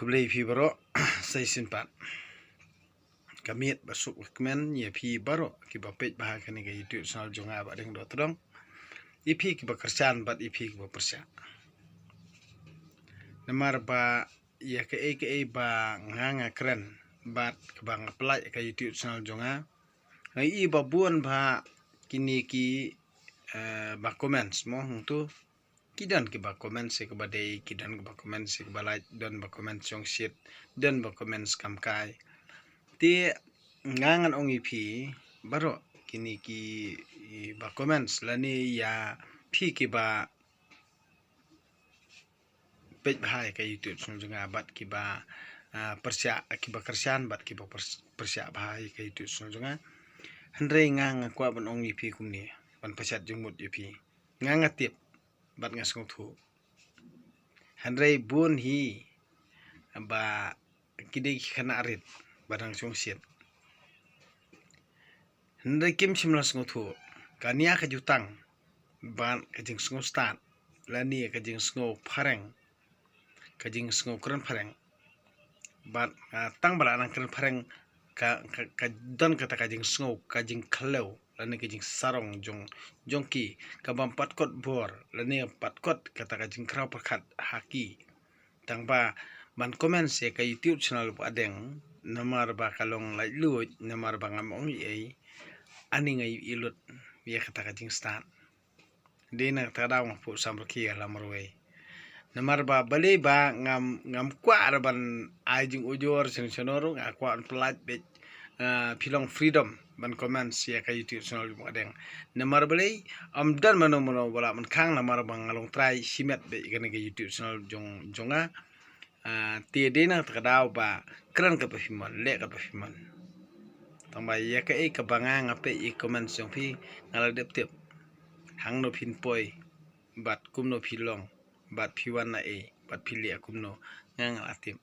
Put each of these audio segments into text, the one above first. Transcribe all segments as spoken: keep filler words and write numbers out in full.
Khublei phi baroh. Sa shisien pat ka miet ba suk ba kmen ïa phi baroh kiba peit bha ha kane ka YouTube channel jong nga Bah Deng Dohtdong. Ïa phi kiba kyrshan bad ïa phi kiba pyrshah. Namar ba ïa kaei kaei ba nga nga kren bad kaba nga pynlait ha ka YouTube channel jong nga, nga i ba bun bha kine ki, eh, ba comments mo hangtu. Ki don kiba comments ïa kaba dei, ki don kiba comments ïa kaba lait, don ba comments shongshit, don ba comments kam kai. Te nga ngan ong ïa phi baroh kine ki, i, ba comments lane ïa phi kiba peit bha ïa ka YouTube channel jong nga bad kiba, ah, pyrshah, kiba kyrshan bad kiba pyrs-, pyrshah bha ïa ka YouTube channel jong nga. Hynrei nga nga kwah ban ong ïa phi kumne, ban pynshad jingmut ïa phi. Nga nga tip bad nga sngewthuh. Hynrei bun hi ba ki dei ki khynnah rit ba dang shongshit. Hynrei kim shym la sngewthuh kane ka jutang bad ka jingsngew stad lane ka jingsngew phareng, ka jingsngew kren phareng. Bad, ah, tang ba la nang kren phareng ka, ka, ka don kata ka jingsngew, ka jingklew lane ka jingsarong jong, jong ki, ka bym pat kot bor lane pat kot kata ka jingkhraw pyrkhat ha ki. Tang ba ban comments ïa ka YouTube channel Bah Deng, namar ba ka long laitluid, namar ba ngam ong ei ei, ani nga ïohi lut ïa kata ka jingstad. Dei na kata ka daw nga phuh samrkhie la marwei. Namar ba balei ba ngam, ngam kwah ra ban ai jingujor shen shano ruh, nga kwah ban pynlait beit, ah, phi long freedom ban comments ïa ka YouTube channel jong Bah Deng. Namar balei, ym don mano mano ba lah mynkhang namar ba nga long trai shimet beit kane ka YouTube channel jong, jong nga. Ah, te dei na kata ka daw ba kren kaba phi mon, leh kaba phi mon. Tang ba ïa kaei kaba nga nga peit ïa comments jong phi nga la dep tip hangno phin poi bad kumno phi long bad phi wan na ei bad phi leh kumno nga nga la tip.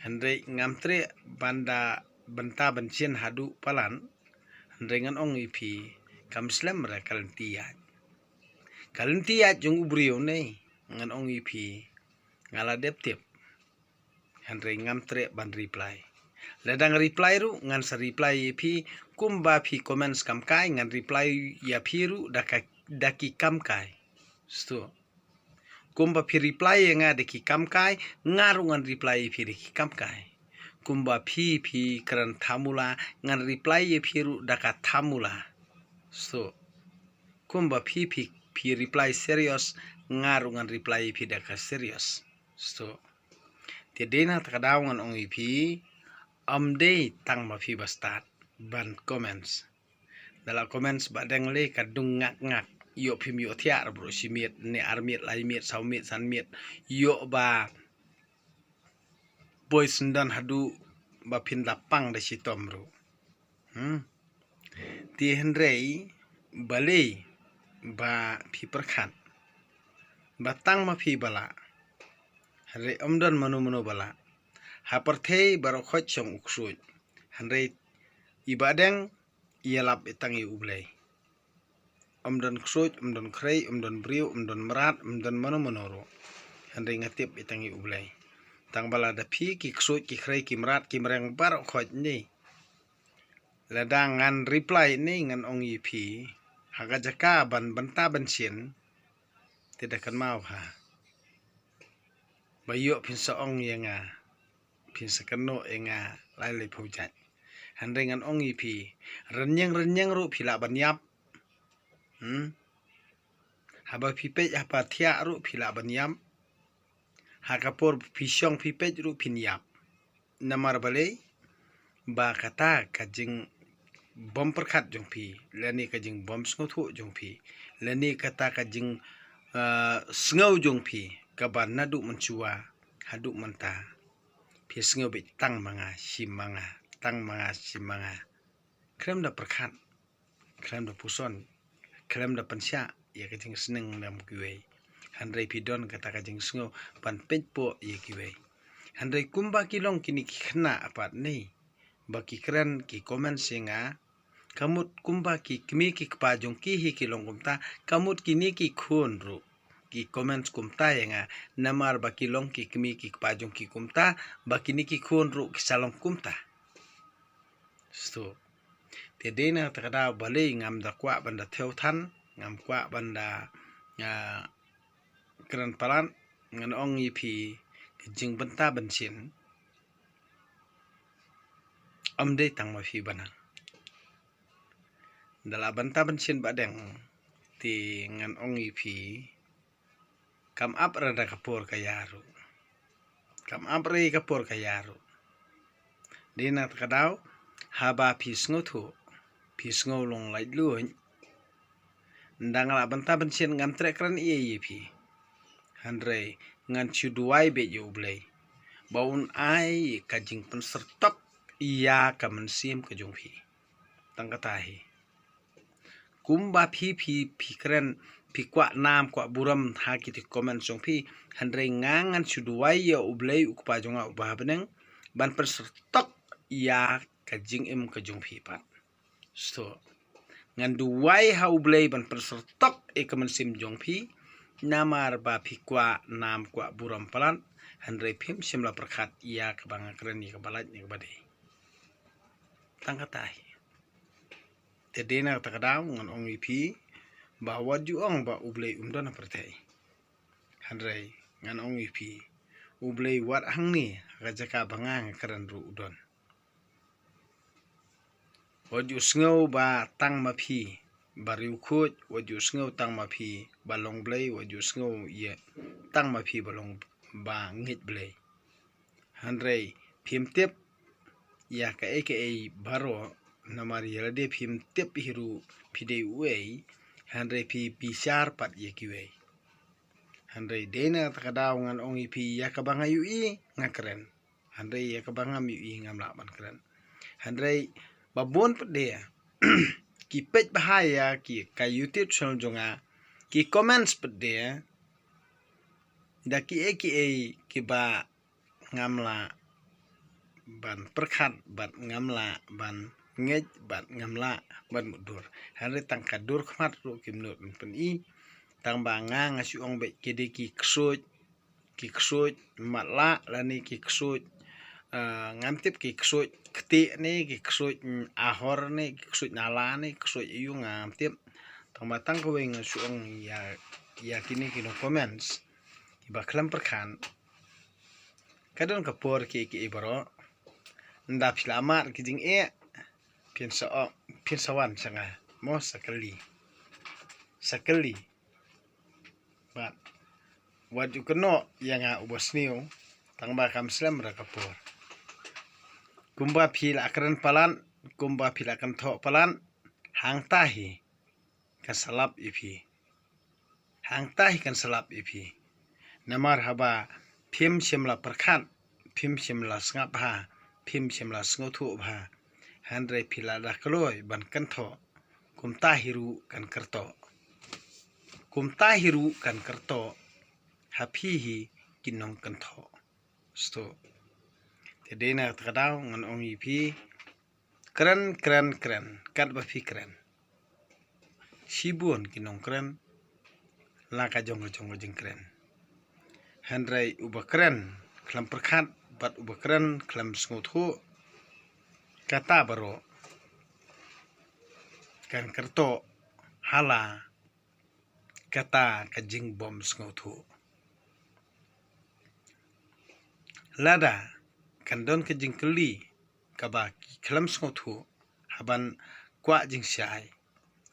Hynrei ngam treh ban da bynta bynshien haduh palat. Hynrei ngan ong ïa phi kam slem re ka lynti ïaid. Ka lynti ïaid jong u briew ne ngan ong ïa phi nga la dep tip. Hynrei ngam treh ban reply. Lada nga reply ruh ngan sa reply ïa phi kumba phi comments kam kai, ngan reply ïa phi ruh da ka, da ki kam kai. Sto. Kumba phi reply ïa nga da ki kam kai, nga ruh ngan reply ïa phi da ki kam kai. Kumba phi, phi kren thamula, ngan reply ïa phi ruh da ka thamula. Sto. Kumba phi, phi, phi reply serious, nga ruh ngan reply ïa phi da ka serious. Sto. Te dei na kata ka daw ngan ong ïa phi, ym dei tang ma phi ba stad ban comments. Da la comments Bah Deng lei ka dung ngak ngak. Ïoh phim ïohthiah ruh shi miet ne ar miet, lai miet, saw miet, san miet. Ïoh ba poi syndon haduh ba phin da pang da shitom ruh. Hmm. Te hynrei balei ba phi pyrkhat ba tang ma phi ba lah. Hynrei ym don mano mano ba lah. Ha pyrthei baroh khoit shong u ksuid. Hynrei i Bah Deng ïalap ïa tang ïa U Blei. Ym don ksuid, ym don khrei, ym don briew, ym don mrad, ym don mano mano ruh. Hynrei nga tip ïa tang ïa U Blei. Tang ba lada phi ki ksuid, ki khrei, ki mrad, ki mreng baroh khoit ne. Lada ngan reply ne ngan ong ïa phi ha ka jaka ban bynta bynshien. Te da kynmaw ha. Ba ïoh phin sa ong ïa nga. Phin sa kynnoh ïa nga lai lai phew jait. Hynrei ngan ong ïa phi, rynïeng rynïeng ruh phi lah ban ïap. Hmm? Haba phi peit ha pathiah ruh phi lah ban ïap. Ha ka por phi shong phi peit ruh phin ïap. Namar balei? Ba kata ka jingbym pyrkhat jong phi lane ka jingbym sngewthuh jong phi lane kata ka jing, ah, sngew jong phi kaba naduh mynshuwa haduh mynta. Phi sngew beit tang ma nga shim ma nga, tang ma nga shim ma nga. Khlem da pyrkhat, khlem da puson, khlem da pynshah ïa ka jingsneng na kiwei. Hynrei phi don kata ka jingsngew ban peit poh ïa kiwei. Hynrei kumba ki long kine ki khynnah pat ne ba ki kren ki comments ïa nga. Ka mut kumba ki kmie ki kpa jong ki hi ki long kumta, ka mut kine ki khun ruh ki comments kumta ïa nga, namar ba ki long ki kmie ki kpa jong ki kumta, ba kine ki khun ruh ki sa long kumta. Sto. Te dei na kata ka daw balei ngam da kwah ban da thew than, ngam kwah ban da, ah, kren palat, ngan ong ïa phi ka jingbynta ban sien. Ym dei tang ma phi ba nang. Da la bynta ban sien ba dang, te ngan ong ïa phi, kam ap re da ka por ka ïa ruh. Kam ap re ka por ka ïa ruh. Dei na kata ka daw, haba phi sngewthuh, phi sngew long laitluid. Nda nga la bynta ban sien ngam treh kren ei ei ïa phi. Hynrei ngan shu duwai beit ïa U Blei ba un ai ka jingpynsyrtok ïa ka mynsiem ka jong phi. Tang kata hi. Kumba phi, phi, phi kren, phi kwah nam, kwah burom ha kiti comment jong phi. Hynrei nga ngan shu duwai ïa U Blei U Kpa jong nga uba ha bneng ban pynsyrtok ïa ka jingim ka jong phi pat. Sto. Ngan duwai ha U Blei ban pynsyrtok ïa ka mynsiem jong phi. Namar ba phi kwah nam, kwah burom palat, hynrei phim shym la pyrkhat ïa kaba nga kren, ïa kaba lait, ïa kaba dei. Tang kata hi. Te dei na kata ka daw ngan ong ïa phi ba wat ju ong ba U Blei um don ha pyrthei. Hynrei ngan ong ïa phi, U Blei wat hangne ha ka jaka ba nga nga kren ruh u don. Wat ju sngew ba tang ma phi ba riewkhuid, wat ju sngew tang ma phi ba long Blei, wat ju sngew ïa tang ma phi ba long ba ngeit Blei. Hynrei phim tip ïa kaei kaei baroh, namar ïa lade phim tip hi ruh phi dei uei, hynrei phi bishar pat ïa kiwei. Hynrei dei na kata ka daw ngan ong ïa phi ïa kaba nga ïohi nga kren. Hynrei ïa kaba ngam ïohi ngam lah ban kren. Hynrei ba bun pat de ki peit bha ïa ki ka YouTube channel jong nga, ki comments pat de da kiei kiei kiba ngam lah ban pyrkhat bad ngam lah ban ngeit bad ngam lah ban mutdur. Hynrei tang ka dur khmat ruh kim nud ban pyni. Tang ba nga nga shu ong beit ki dei ki ksuid, ki ksuid matlah lane ki ksuid, eh, ngam tip ki ksuid ktieh ne ki ksuid, mm, ahor ne ki ksuid nala ne ki ksuid aiu ngam tip. Tang ba tang kawei nga shu ong ïa, ïa kine ki no comments kiba khlem pyrkhat. Ka don ka por kiei kiei baroh. Nda phi la mad ki jingeh, phin sa o-, phin sa wan sha nga mo, sa kylli. Sa kylli. Bad wat ju kynnoh ïa nga uba sniew, tang ba kam slem re ka por. Kumba phi la kren palat, kumba phi la kynthoh palat, hangta hi kan sa lap ïa phi. Hangta hi kan sa lap ïa phi. Namar haba phim shym la pyrkhat, phim shym la sngap bha, phim shym la sngewthuh bha, hynrei phi la da kloi ban kynthoh, kumta hi ruh kan kyrtoh. Kumta hi ruh kan kyrtoh ha phi hi ki nongkynthoh. Sto. Te dei na kata ka daw ngan ong ïa phi, kren, kren, kren katba phi kren. Shibun ki nongkren la ka jong ka jong ka jingkren. Hynrei uba kren khlem pyrkhat bad uba kren khlem sngewthuh, kata baroh kan kyrtoh ha la kata ka jingbym sngewthuh. Lada kan don ka jingkylli kaba ki khlem sngewthuh, haban kwah jingshai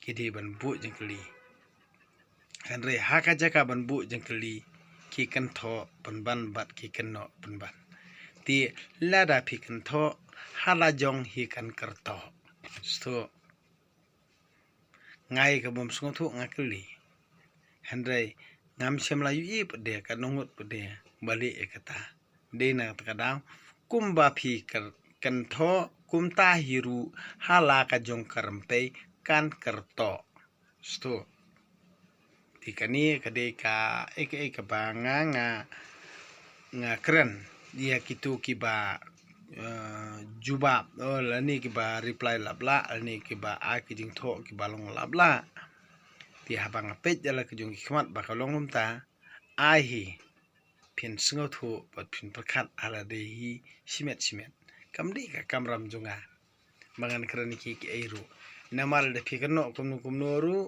ki dei ban buh jingkylli. Hynrei ha ka jaka ban buh jingkylli ki kynthoh pynban bad ki kynnoh pynban. Te lada phi kynthoh, ha la jong hi kan kyrtoh. Sto. Nga ïa ka bym sngewthuh nga kylli. Hynrei ngam shym la ïohi pat de, ka nongut pat de ba leh ïa kata. Dei na kata ka daw, kumba phi kynthoh kumta hi ruh ha la ka jong ka rympei kan kyrtoh. Sto. Te kane ka dei kaei kaei kaba nga, nga, nga kren ïa kito kiba, eh, jubab, oh, lane kiba reply laplah, lane kiba ai ki jingthoh kiba long laplah. Te haba nga peit ïa la ka jong ki khmat ba ka long kumta, ai hi phin sngewthuh bad phin pyrkhat ha lade hi shimet shimet. Kam dei ka kamram jong nga ba ngan kren ïa kiei kiei ruh. Namar lada phi kynnoh kumno kumno ruh,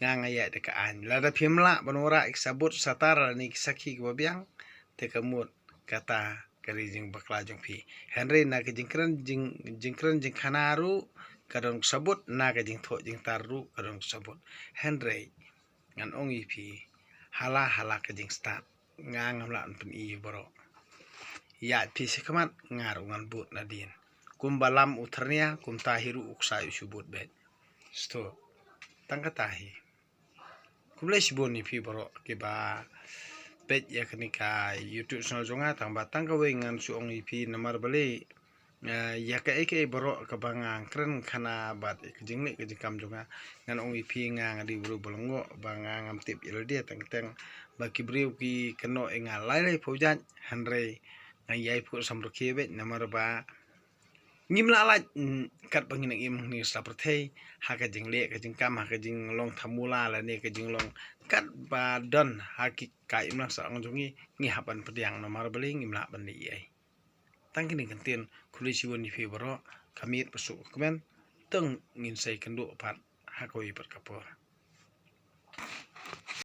nga nga ïaid da ka aiñ. Lada phim lah ban wanrah ïa ki sabut satar lane ki sakhi kiba biang, te ka mut kata ka dei jingbakla jong phi. Hynrei na ka jingkren jing, jingkren jingkhana ruh ka don ka sabut, na ka jingthoh jingtar ruh ka don ka sabut. Hynrei ngan ong ïa phi, ha la ha la ka jingstad, nga ngam lah ban pyni ïa baroh. Ïaid phi sha khmat, nga ruh ngan bud nadien. Kumba lam u thyrnia, kumta hi ruh u ksai u shu bud beit. Sngewthuh. Tang kata hi. Khublei shibun ïa phi baroh kiba peit ïa kane ka YouTube channel jong nga, tang ba tang kawei ngan shu ong ïa phi namar balei, eh, ïa kaei kaei baroh kaba nga kren khana bad ka jingleh ka jingkam jong nga, ngan ong ïa phi nga nga dei u briew ba lyngngoh, ba nga ngam tip ïa lade, teng teng ba ki briew ki kynnoh ïa nga lai lai phew jait, hynrei nga ïai phuh samrkhie beit namar ba ngim lah lait, mm, katba ngi nang im ha kane ka sla pyrthei, ha ka jingleh ka jingkam, ha ka jinglong thamula lane ka jinglong katba don ha ki ka imlang sahlang jong ngi, ngi hap ban pdiang namar balei ngim lah ban leh ei ei. Tang kine ki kyntien, khublei shibun ïa phi baroh, ka miet ba suk ka kmen, to ngin sa ïakynduh pat ha kawei pat ka por.